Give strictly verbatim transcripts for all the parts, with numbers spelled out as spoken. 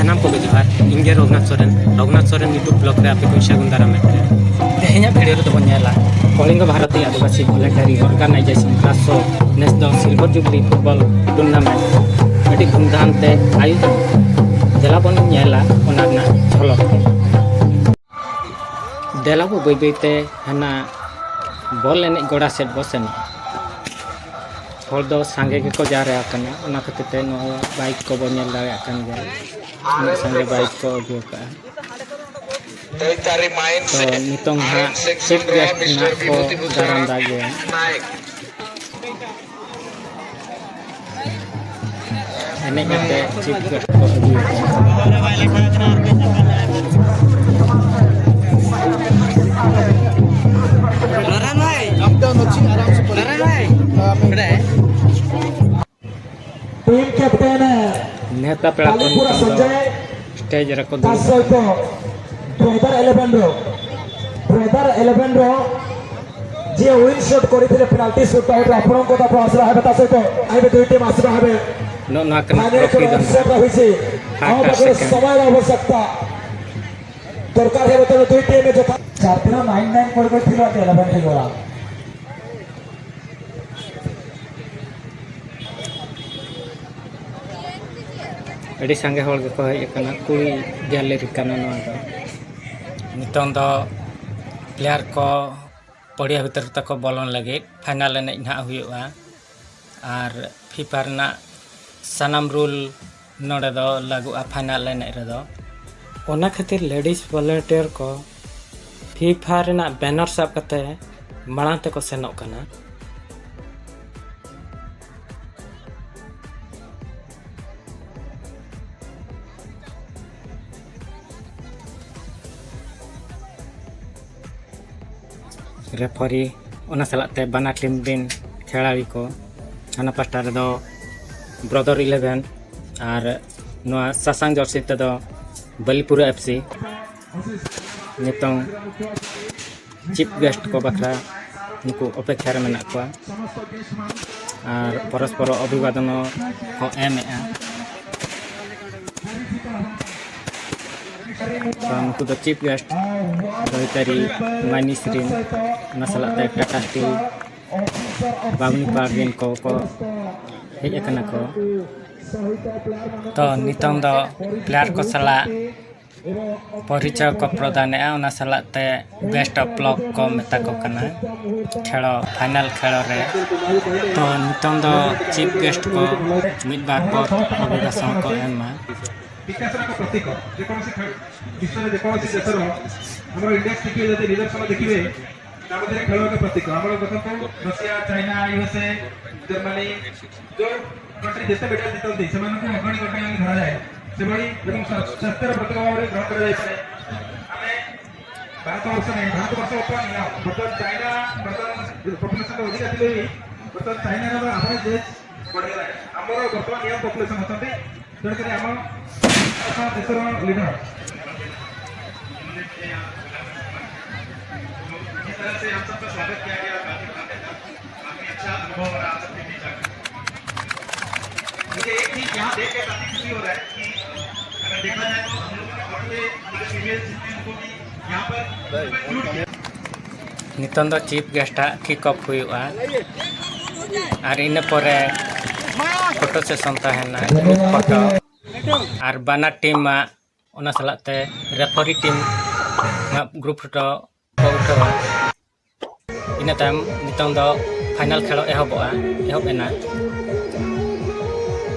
ᱥᱟᱱᱟᱢ ᱠᱚᱜᱮ ᱡᱚᱦᱟᱨ᱾ ᱤᱧ ᱜᱮ ᱨᱚᱜᱷᱩᱱᱟᱛᱷ ᱥᱚᱨᱮᱱ, ᱨᱚᱜᱷᱩᱱᱟᱛᱷ ᱥᱚᱨᱮᱱ YouTube vlog ᱨᱮ ᱟᱯᱮ ᱠᱚᱧ ᱥᱟᱹᱜᱩᱱ ᱫᱟᱨᱟᱢᱮᱫ ᱯᱮᱭᱟ᱾ ᱛᱮᱦᱮᱧᱟᱜ video ᱨᱮᱫᱚ ᱵᱚᱱ ᱧᱮᱞᱟ ᱠᱚᱞᱤᱝᱜᱚ ᱵᱷᱟᱨᱚᱛᱤ ᱟᱹᱫᱤᱵᱟᱹᱥᱤ ᱵᱷᱚᱞᱮᱱᱴᱟᱨᱤ ᱚᱨᱜᱟᱱᱟᱭᱡᱮᱥᱚᱱ ᱨᱟᱥᱳ ᱱᱮᱥ ᱫᱚ silver jubilee football tournament ᱟᱹᱰᱤ ᱫᱷᱩᱢᱫᱷᱟᱢ ᱛᱮ ᱟᱭᱳᱡᱚᱱ᱾ ᱫᱮᱞᱟ ᱵᱚᱱ ᱧᱮᱞᱟ ᱚᱱᱟ ᱨᱮᱱᱟᱜ ᱡᱷᱚᱞᱚᱠ᱾ ᱫᱮᱞᱟ ᱵᱚ ᱵᱟᱹᱭ ᱵᱟᱹᱭ ᱛᱮ ᱦᱟᱱᱟ ᱵᱚᱞ ᱮᱱᱮᱡ ᱜᱚᱰᱟ ᱥᱮᱫ ᱵᱚ ᱥᱮᱱᱚᱜᱼᱟ᱾ ᱦᱚᱲ ᱫᱚ ᱥᱟᱸᱜᱮ ᱜᱮᱠᱚ ᱡᱟᱣᱨᱟ ᱟᱠᱟᱱᱟ, ᱚᱱᱟ ᱠᱷᱟᱹᱛᱤᱨ ᱛᱮ ᱱᱚᱣᱟ ᱵᱟᱭᱤᱠ ᱠᱚᱵᱚ ᱧᱮᱞ ᱫᱟᱲᱮᱭᱟᱜ ᱠᱟᱱ ᱜᱮᱭᱟ᱾ ᱩᱱᱟᱹᱜ ᱥᱟᱸᱜᱮ ᱵᱟᱭᱤᱠ ᱠᱚ ᱟᱹᱜᱩ ᱟᱠᱟᱫᱼᱟ᱾ ᱛᱚ ᱱᱤᱛᱚᱝ ᱦᱟᱸᱜ ᱪᱤᱯ ᱜᱮᱥᱴ ᱱᱟᱜ ᱠᱚ ᱫᱟᱨᱟᱢ ᱫᱟ ᱜᱮᱭᱟ᱾ ᱮᱱᱮᱡ ᱠᱟᱛᱮ ᱪᱤᱯ ᱜᱮᱥᱴ ᱠᱚ ᱟᱹᱜᱩᱭᱮᱫ ᱠᱚᱣᱟ᱾ ᱱᱟᱨᱟᱭᱚᱱ ᱵᱷᱟᱭ, ᱱᱟᱨᱟᱭᱚᱱ ᱵᱷᱟᱭ, ᱱᱚᱰᱮ᱾ ᱴᱤᱢ ᱠᱮᱯᱴᱮᱱ ᱱᱮᱣᱛᱟ ᱯᱮᱲᱟ ᱠᱚ ᱠᱟᱞᱤᱯᱩᱨᱟ ᱱᱤᱛᱚᱝ ᱫᱚ ᱥᱚᱧᱡᱚᱭ, ᱥᱴᱮᱡ ᱨᱮᱠᱚ ତା ଦୁର୍ଗ ସହିତ ବ୍ରଦର ଇଲେଭେନର ବ୍ରଦର ଇଲେଭେନର ଯିଏ ୱିନ୍ ସୁଟ୍ କରିଥିଲେ ପେନାଲ୍ଟି ସୁଟ୍, ତାହେଲେ ଆପଣଙ୍କ କଥା ଆଶା ହେବେ। ତା ସହିତ ଏବେ ଦୁଇ ଟିମ୍ ଆସିବା ହେବେ। ନୋ ନୋ କନ ଫାଇନାଲ ଟ୍ରଫି ଦନ ଅପସେଟ୍ ରହିଛି। ଫାଷ୍ଟ ଆଉ ପାଖରେ ସେକେଣ୍ଡ। ସମୟର ଆବଶ୍ୟକତା ଦରକାର ହେବ। ତେଣୁ ଦୁଇ ଟିମ୍ ଯଥା ଚାରି ତିନି ନାଇନ୍ ନାଇନ୍ କରି କରି ଥିଲା ଇଲେଭେନ୍ ହେଇଗଲା। ᱟᱹᱰᱤ ᱥᱟᱸᱜᱮ ᱦᱚᱲ ᱜᱮᱠᱚ ᱦᱮᱡ ᱟᱠᱟᱱᱟ᱾ ᱠᱩᱲᱤ ᱜᱮᱞᱟᱨᱤ ᱠᱟᱱᱟ ᱱᱚᱣᱟ ᱫᱚ᱾ ᱱᱤᱛᱚᱝ ᱫᱚ ᱯᱞᱮᱭᱟᱨ ᱠᱚ ᱯᱚᱲᱤᱭᱟ ᱵᱷᱤᱛᱤᱨ ᱛᱮᱠᱚ ᱵᱚᱞᱚᱱ ᱞᱟᱹᱜᱤᱫ ᱯᱷᱟᱭᱱᱟᱞ ᱮᱱᱮᱡ ᱱᱟᱦᱟᱜ ᱦᱩᱭᱩᱜᱼᱟ᱾ ᱟᱨ ᱯᱷᱤᱯᱟ ᱨᱮᱱᱟᱜ ᱥᱟᱱᱟᱢ ᱨᱩᱞ ᱱᱚᱰᱮ ᱫᱚ ᱞᱟᱹᱜᱩᱜᱼᱟ ᱯᱷᱟᱭᱱᱟᱞ ᱮᱱᱮᱡ ᱨᱮᱫᱚ᱾ ᱚᱱᱟ ᱠᱷᱟᱹᱛᱤᱨ ᱞᱮᱰᱤᱥ ᱵᱷᱚᱞᱮᱱᱴᱤᱭᱟᱨ ᱠᱚ ᱯᱷᱤᱯᱟ ᱨᱮᱱᱟᱜ ᱵᱮᱱᱟᱨ ᱥᱟᱵ ᱠᱟᱛᱮ ᱢᱟᱲᱟᱝ ᱛᱮᱠᱚ ᱥᱮᱱᱚᱜ ᱠᱟᱱᱟ᱾ ᱨᱮᱯᱷᱟᱨᱤ, ᱚᱱᱟ ᱥᱟᱞᱟᱜ ᱛᱮ ᱵᱟᱱᱟᱨ ᱴᱤᱢ ᱨᱮᱱ ᱠᱷᱮᱞᱟᱲᱤ ᱠᱚ, ᱦᱟᱱᱟ ᱯᱟᱥᱴᱟ ᱨᱮᱫᱚ ᱵᱨᱚᱫᱟᱨ ᱤᱞᱮᱵᱷᱮᱱ ᱟᱨ ᱱᱚᱣᱟ ᱥᱟᱥᱟᱝ ᱡᱟᱨᱥᱤ ᱛᱮᱫᱚ ᱵᱟᱞᱤᱯᱩᱨᱟ ᱮᱯᱷ ᱥᱤ᱾ ᱱᱤᱛᱚᱝ ᱪᱤᱯ ᱜᱮᱥᱴ ᱠᱚ ᱵᱟᱠᱷᱨᱟ ᱱᱩᱠᱩ ᱚᱯᱮᱠᱷᱟ ᱨᱮ ᱢᱮᱱᱟᱜ ᱠᱚᱣᱟ ᱟᱨ ᱯᱚᱨᱚᱥᱯᱚᱨᱚ ᱚᱵᱷᱤᱵᱟᱫᱚᱱ ᱦᱚᱸ ᱮᱢᱮᱜᱼᱟ᱾ ᱛᱚ ᱱᱩᱠᱩ ᱫᱚ ᱪᱤᱯ ᱜᱮᱥᱴ ᱫᱚᱭᱛᱟᱨᱤ ᱢᱟᱭᱱᱤᱥ ᱨᱤᱱ, ᱚᱱᱟ ᱥᱟᱞᱟᱜ ᱛᱮ ᱴᱟᱴᱟ ᱥᱴᱤᱞ ᱵᱟᱢᱱᱤᱯᱟᱲ ᱨᱤᱱ ᱠᱚ ᱠᱚ ᱦᱮᱡ ᱟᱠᱟᱱᱟ ᱠᱚ᱾ ᱛᱚ ᱱᱤᱛᱚᱝ ᱫᱚ ᱯᱞᱮᱭᱟᱨ ᱠᱚ ᱥᱟᱞᱟᱜ ᱯᱚᱨᱤᱪᱚᱭ ᱠᱚ ᱯᱨᱚᱫᱟᱱᱮᱜᱼᱟ, ᱚᱱᱟ ᱥᱟᱞᱟᱜ ᱛᱮ ᱵᱮᱥᱴ ᱚᱯᱷ ᱞᱚᱠ ᱠᱚ ᱢᱮᱛᱟ ᱠᱚ ᱠᱟᱱᱟ ᱠᱷᱮᱲᱚ, ᱯᱷᱟᱭᱱᱟᱞ ᱠᱷᱮᱲᱚ ᱨᱮ᱾ ᱛᱚ ᱱᱤᱛᱚᱝ ᱫᱚ ᱪᱤᱯ ᱜᱮᱥᱴ ᱠᱚ ᱢᱤᱫ ᱵᱟᱨ ᱯᱚᱫ ᱚᱵᱷᱤᱵᱷᱟᱥᱚᱱ ᱠᱚ ᱮᱢᱟ᱾ ବିକାଶର ଏକ ପ୍ରତୀକ। ଯେକୌଣସି ଖେ- ବିଶ୍ୱରେ ଯେକୌଣସି ଦେଶର ଆମର ଇଣ୍ଡିଆ ସ୍ଥିତି ଯଦି ନିଦର୍ଶନ ଦେଖିବେ, ତା ମଧ୍ୟରେ ଖେଳ ଏକ ପ୍ରତୀକ। ଆମର ଦେଖନ୍ତୁ, ରଷିଆ, ଚାଇନା, ୟୁଏସ୍ଏ, ଜର୍ମାନୀ, ଯୋଉ କଣ୍ଟ୍ରି ଯେତେ ମେଡାଲ ଜିତନ୍ତି, ସେମାନଙ୍କୁ ଅଗ୍ରଣୀ କଣ୍ଟ୍ରି ବୋଲି ଧରାଯାଏ। ସେଭଳି ଏବଂ ସ୍ୱା- ସ୍ୱାସ୍ଥ୍ୟର ପ୍ରତୀକ ଭାବରେ ଗ୍ରହଣ କରାଯାଇପାରେ। ଆମେ ଭାରତ ବର୍ଷ ନାହିଁ, ଭାରତ ବର୍ଷ ବର୍ତ୍ତମାନ ନିୟମ, ବର୍ତ୍ତମାନ ଚାଇନା ବର୍ତ୍ତମାନ ପପୁଲେସନ ଅଧିକା ଥିଲେ ବି ବର୍ତ୍ତମାନ ଚାଇନାର ଆଭରେଜ ଏଜ୍ ବଢିଗଲାଣି। ଆମର ବର୍ତ୍ତମାନ ନିୟମ ପପୁଲେସନ ଅଛନ୍ତି, ତେଣୁକରି ଆମ ଦେଶର ଲିଡର जिस तरह से हम सबका स्वागत किया गया, काफी अच्छा अनुभव रहा सबके बीच आकर। मुझे एक चीज यहाँ देख के काफी खुशी हो रहा है कि अगर देखा जाए तो हम लोगों ने और ये फीमेल जितने लोगों की यहाँ पर include किया। ᱱᱤᱛᱚᱝ ᱫᱚ ᱪᱤᱯ ᱜᱮᱥᱴᱟᱜ ᱠᱤᱠ ᱚᱯᱷ ᱦᱩᱭᱩᱜᱼᱟ ᱟᱨ ᱤᱱᱟᱹ ᱯᱚᱨᱮ ᱯᱷᱳᱴᱳ ᱥᱮᱥᱚᱱ ᱛᱟᱦᱮᱱᱟ, ᱜᱨᱩᱯ ᱯᱷᱳᱴᱳ᱾ ᱟᱨ ᱵᱟᱱᱟᱨ ᱴᱤᱢᱟᱜ ᱚᱱᱟ ᱥᱟᱞᱟᱜ ᱛᱮ ᱨᱮᱯᱷᱟᱨᱤ ᱴᱤᱢ ᱟᱜ ᱜᱨᱩᱯ ᱯᱷᱳᱴᱳ ᱠᱚ ᱩᱴᱷᱟᱹᱣᱟ᱾ ᱤᱱᱟᱹ ᱛᱟᱭᱚᱢ ᱱᱤᱛᱚᱝ ᱫᱚ ᱯᱷᱟᱭᱱᱟᱞ ᱠᱷᱮᱞᱳ ᱮᱦᱚᱵᱚᱜᱼᱟ, ᱮᱦᱚᱵ ᱮᱱᱟ᱾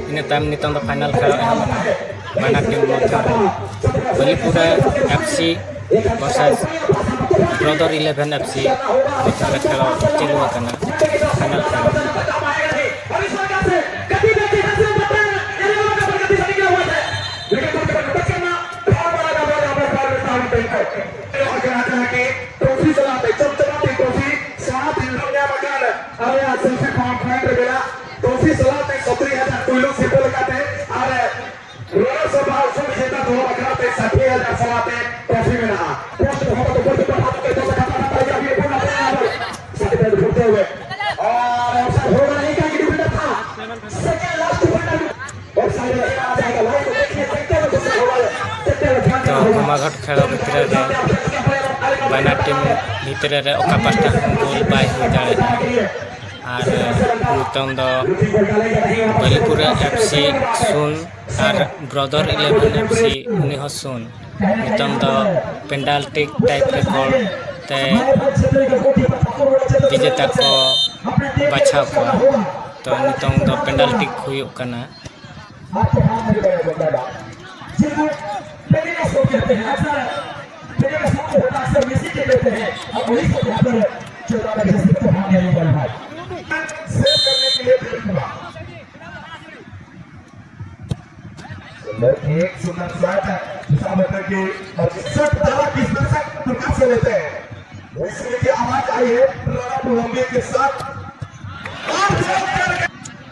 ᱤᱱᱟᱹ ᱛᱟᱭᱚᱢ ᱱᱤᱛᱚᱝ ᱫᱚ ᱯᱷᱟᱭᱱᱟᱞ ᱠᱷᱮᱞᱳ ᱮᱦᱚᱵ ᱮᱱᱟ ᱵᱟᱱᱟᱨ ᱴᱤᱢ ᱢᱚᱫᱽᱫᱷᱚ ᱨᱮ᱾ ᱵᱟᱹᱞᱤᱯᱩᱨᱟ ᱮᱯᱷ ᱥᱤ ᱵᱷᱟᱨᱥᱟᱥ ᱵᱨᱚᱫᱟᱨ ᱤᱞᱮᱵᱷᱮᱱ ᱮᱯᱷ ᱥᱤ ᱢᱚᱫᱽᱫᱷᱚ ᱨᱮ ᱠᱷᱮᱞᱳ ᱪᱟᱹᱞᱩ ᱟᱠᱟᱱᱟ, ᱯᱷᱟᱭᱱᱟᱞ ᱠᱷᱮᱞᱳ᱾ ᱴᱨᱚᱯᱷᱤ ᱥᱟᱞᱟᱜ ᱛᱮ ᱪᱚᱢᱪᱚᱢᱟᱛᱤ ᱴᱨᱚᱯᱷᱤ ᱥᱟᱛ ᱫᱤᱱ ᱨᱮ ᱢᱮᱱᱟᱜ ᱟᱠᱟᱫ᱾ ᱟᱞᱮᱭᱟᱜ ᱥᱮᱞᱯᱷᱤ ᱠᱚᱱᱯᱷᱟᱨᱮᱱᱥ ᱨᱮ ᱢᱮᱱᱟᱜ ᱴᱨᱚᱯᱷᱤ ᱥᱟᱞᱟᱜ ᱛᱮ ᱥᱚᱛᱨᱤ ᱦᱟᱡᱟᱨ ᱯᱩᱭᱞᱩ ᱥᱤᱨᱯᱟᱹ ᱞᱮᱠᱟᱛᱮ ᱟᱨ ᱨᱚᱲ ᱥᱚᱵᱷᱟ ᱩᱯᱚ ᱵᱤᱡᱮᱛᱟ ᱫᱚᱞ ᱵᱟᱠᱷᱨᱟ ᱛᱮ ᱥᱟᱴᱷᱤ ᱦᱟᱡᱟᱨ ᱥᱟᱞᱟᱜ ᱛᱮ ᱴᱨᱚᱯᱷᱤ ᱢᱮᱱᱟᱜᱼᱟ᱾ ᱯᱳᱥᱴ ᱵᱷᱚᱵᱚᱱ ᱫᱚ ᱯᱳᱥᱴ ᱵᱷᱚᱵᱚᱱ ᱫᱚ ᱯᱳᱥᱴ ᱵᱷᱚᱵᱚᱱ ᱫᱚ ᱥᱟᱴᱷᱤ ᱦᱟᱡᱟᱨ ᱵᱷᱩᱨᱛᱤ ᱦᱩᱭ᱾ ᱟᱨ ᱚᱯᱥᱟᱭᱤᱰ ᱦᱩᱭ ᱠᱟᱱᱟ, ᱮᱠᱟᱞ ᱜᱮ defender ᱛᱷᱟ᱾ Second last defender offside ᱨᱮ ᱟᱡ ᱟᱡ ᱞᱟᱭᱤᱱ ᱠᱚ ᱫᱮᱠᱷᱤᱭᱮ ᱥᱮᱠᱴᱟᱨ ᱨᱮ ᱫᱩᱥᱨᱟ ᱦᱚᱲ ᱥᱮᱠᱴᱟᱨ ᱨᱮ ᱫᱷᱮᱭᱟᱱ ᱛᱚ ᱫᱮᱱᱟ ᱦᱚᱲ᱾ ᱠᱷᱮᱞ ᱵᱷᱤᱛᱨᱤ ᱨᱮ ᱵᱟᱱᱟᱨ ᱴᱤᱢ ᱵᱷᱤᱛᱨᱤ ᱨᱮ ᱚᱠᱟ ᱯᱟᱦᱴᱟ ᱦᱚᱸ ᱜᱳᱞ ᱵᱟᱭ ᱦᱩᱭ ᱫᱟᱲᱮᱭᱟᱜᱼᱟ᱾ ᱟᱨ ᱱᱤᱛᱚᱝ ᱫᱚ ᱵᱟᱹᱞᱤᱯᱩᱨ ᱮᱯᱷ ᱥᱤ ᱥᱩᱱ ᱟᱨ ᱵᱨᱚᱫᱚᱨ ᱤᱞᱮᱵᱷᱮᱱ ᱮᱯᱷ ᱥᱤ ᱩᱱᱤ ᱦᱚᱸ ᱥᱩᱱ᱾ ᱱᱤᱛᱚᱝ ᱫᱚ ᱯᱮᱱᱰᱟᱞᱴᱤ ᱴᱟᱭᱤᱯ ᱨᱮ ᱜᱳᱞ ᱛᱮ ᱵᱤᱡᱮᱛᱟ ᱠᱚ ᱵᱟᱪᱷᱟᱣ ᱠᱚᱣᱟ᱾ ᱛᱚ ᱱᱤᱛᱚᱝ ᱫᱚ ᱯᱮᱱᱰᱟᱞᱴᱤ ᱦᱩᱭᱩᱜ ᱠᱟᱱᱟ᱾ एक सुंदर शॉट है, दूसरा बटन की और शॉट डाला किस तरह से प्रकाश से लेते हैं। इसलिए कि आवाज आई है प्रणब लंबी के साथ। और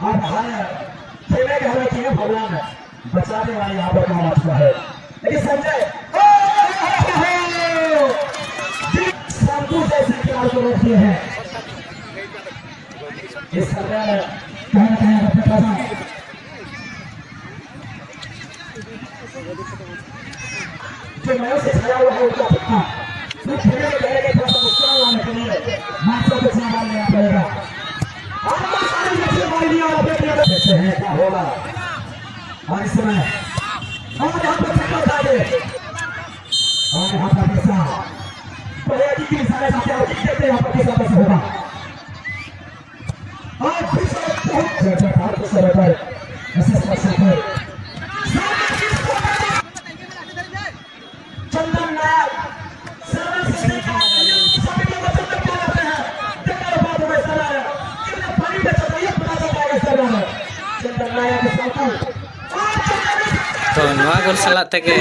अब हाय, खेले घर में किए भगवान है, बचाने वाला यहाँ पर काम आता है। लेकिन संजय, ओ, ओ, ओ, ओ, ओ, संतु जैसे खिलाड़ी को रोक दिए हैं। इस समय कहीं ना कहीं अपने पास जो नए से छाया हुआ है उनका पत्ता। वो खेलने में गए, थोड़ा सा मुस्कुरा हुआ है, लेकिन मास्टर को इतना मार लेना पड़ेगा। और बस सारी बच्चे मार दिया, और अपने अपने बच्चे हैं, क्या होगा? और इस समय और यहाँ पर चक्कर खा गए। और यहाँ पर पैसा भैया जी की सारे साथ और देते हैं, यहाँ पर किस तरह से होगा। और दूसरा बहुत जबरदस्त सरदार एसएस का सुपर। चंदन नायक, सर्विस से सभी लोग चंदन क्या करते हैं? देखो बात में सरदार है। कितने पानी में चंदन, ये पता चलता है सरदार है। चंदन नायक के साथ तो ᱱᱚᱣᱟ ᱜᱳᱞ ᱥᱟᱞᱟᱜ ᱛᱮᱜᱮ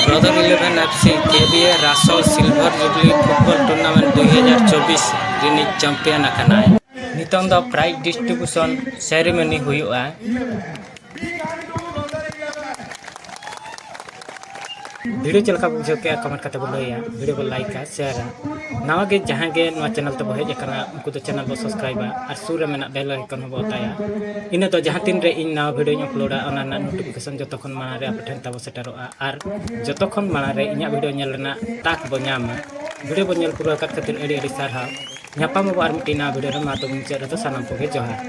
ᱵᱨᱚᱫᱚᱨ ᱤᱞᱮᱵᱷᱮᱱ ᱮᱯᱷ ᱥᱤ ᱠᱮ ᱵᱤ ᱮ ᱨᱟᱥᱚᱞ ᱥᱤᱞᱵᱷᱟᱨ ᱡᱩᱵᱽᱞᱤ ᱯᱷᱩᱴᱵᱚᱞ ᱴᱩᱨᱱᱟᱢᱮᱱᱴ ᱫᱩ ᱦᱟᱡᱟᱨ ᱪᱚᱵᱵᱤᱥ ᱨᱤᱱᱤᱡ ᱪᱟᱢᱯᱤᱭᱟᱱ ᱟᱠᱟᱱᱟᱭ᱾ ᱱᱤᱛᱚᱝ ᱫᱚ ᱯᱨᱟᱭᱤᱡᱽ ᱰᱤᱥᱴᱨᱤᱵᱩᱥᱚᱱ ᱥᱮᱨᱮᱢᱚᱱᱤ ᱦᱩᱭᱩᱜᱼᱟ᱾ video ᱪᱮᱫ ᱞᱮᱠᱟ ᱵᱚ ᱵᱩᱡᱷᱟᱹᱣ ᱠᱮᱫᱼᱟ comment ᱠᱟᱛᱮ ᱵᱚ ᱞᱟᱹᱭᱟ, video ᱵᱚ ᱞᱟᱭᱤᱠᱟ, ᱥᱮᱭᱟᱨᱟ᱾ ᱱᱟᱣᱟ ᱜᱮ ᱡᱟᱦᱟᱸᱭ ᱜᱮ ᱱᱚᱣᱟ channel ᱛᱮᱵᱚ ᱦᱮᱡ ᱟᱠᱟᱱᱟ, ᱩᱱᱠᱩ ᱫᱚ channel ᱵᱚ subscribeᱟ ᱟᱨ ᱥᱩᱨ ᱨᱮ ᱢᱮᱱᱟᱜ bell icon ᱦᱚᱸ ᱵᱚ ᱚᱛᱟᱭᱟ᱾ ᱤᱱᱟᱹ ᱫᱚ ᱡᱟᱦᱟᱸ ᱛᱤᱱ ᱨᱮ ᱤᱧ ᱱᱟᱣᱟ videoᱧ uploadᱟ, ᱚᱱᱟ ᱨᱮᱱᱟᱜ notification ᱡᱚᱛᱚ ᱠᱷᱚᱱ ᱢᱟᱲᱟᱝ ᱨᱮ ᱟᱯᱮ ᱴᱷᱮᱱ ᱛᱟᱵᱚ ᱥᱮᱴᱮᱨᱚᱜᱼᱟ᱾ ᱟᱨ ᱡᱚᱛᱚ ᱠᱷᱚᱱ ᱢᱟᱲᱟᱝ ᱨᱮ ᱤᱧᱟᱹᱜ video ᱧᱮᱞ ᱨᱮᱱᱟᱜ ᱛᱟᱠ ᱵᱚ ᱧᱟᱢᱟ᱾ video ᱵᱚ ᱧᱮᱞ ᱯᱩᱨᱟᱹᱣ ᱟᱠᱟᱫ ᱠᱷᱟᱹᱛᱤᱨ ᱟᱹᱰᱤ ᱟᱹᱰᱤ ᱥᱟᱨᱦᱟᱣ᱾ ᱧᱟᱯᱟᱢ ᱟᱵᱚ ᱟᱨ ᱢᱤᱫᱴᱤᱡ ᱱᱟᱣᱟ video ᱨᱮ᱾ ᱢᱟ ᱛᱚᱵᱮ ᱢᱩᱪᱟᱹᱫ ᱨᱮᱫᱚ ᱥᱟᱱᱟᱢ ᱠᱚᱜᱮ ᱡᱚᱦᱟᱨ᱾